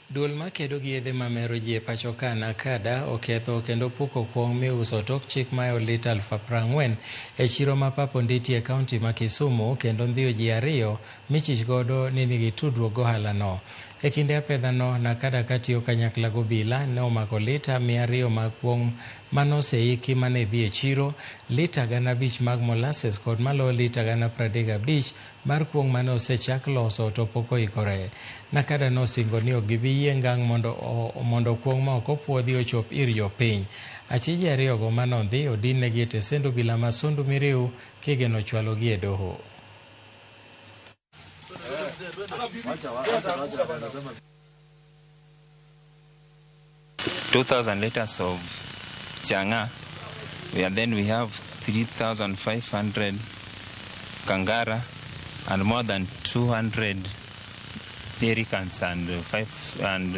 Duol makedo gi yedhe mamero ji e pacho ka NACADA oketho kendo puko kuong' miuso tok chik mayo lita 40,000 e chiro ma Pap Onditi e kaunti ma Kisumu kendo ndhiyo ji ariyo michich godo ni nigi tudruok gohala no. E kinde apedha no, NACADA katiyo kanyakla gobila ne omako lita 200 mag kuong' manoseiki mane dhi e chiro, lita 5,000 mag molasses kod maloyo lita 35,000 mar kuong' mane osechak loso to pok oikore. NACADA nosingo ni ok gibi yie ngang' mondo kuong' ma ok opuodhi ochop ir jopiny. Achije ariyogo manodhi odin negi e tesend obila ma Sondu Miriu kigeno chwalogi e doho. 2,000 liters of changa, and then we have 3,500 kangara and more than 200 jerrycans and five and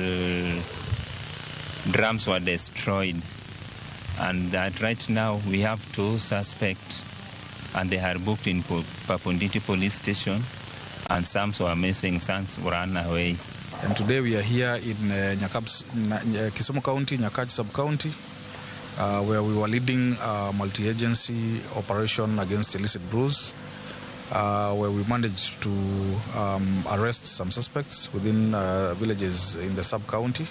drums were destroyed. And that right now we have 2 suspects and they are booked in Pap Onditi police station, and some were missing, some ran away. And today we are here in Kisumu County, Nyakach sub-county, where we were leading a multi-agency operation against illicit brews, where we managed to arrest some suspects within villages in the sub-county.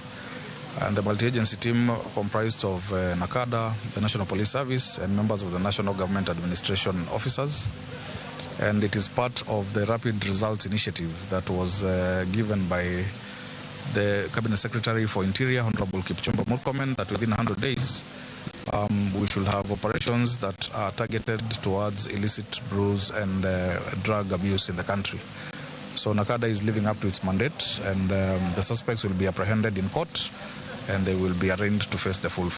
And the multi-agency team comprised of NACADA, the National Police Service, and members of the National Government Administration officers. And it is part of the Rapid Results Initiative that was given by the Cabinet Secretary for Interior, Honorable Kipchumba Murkomen, that within 100 days, we should have operations that are targeted towards illicit brews and drug abuse in the country. So NACADA is living up to its mandate, and the suspects will be apprehended in court and they will be arraigned to face the full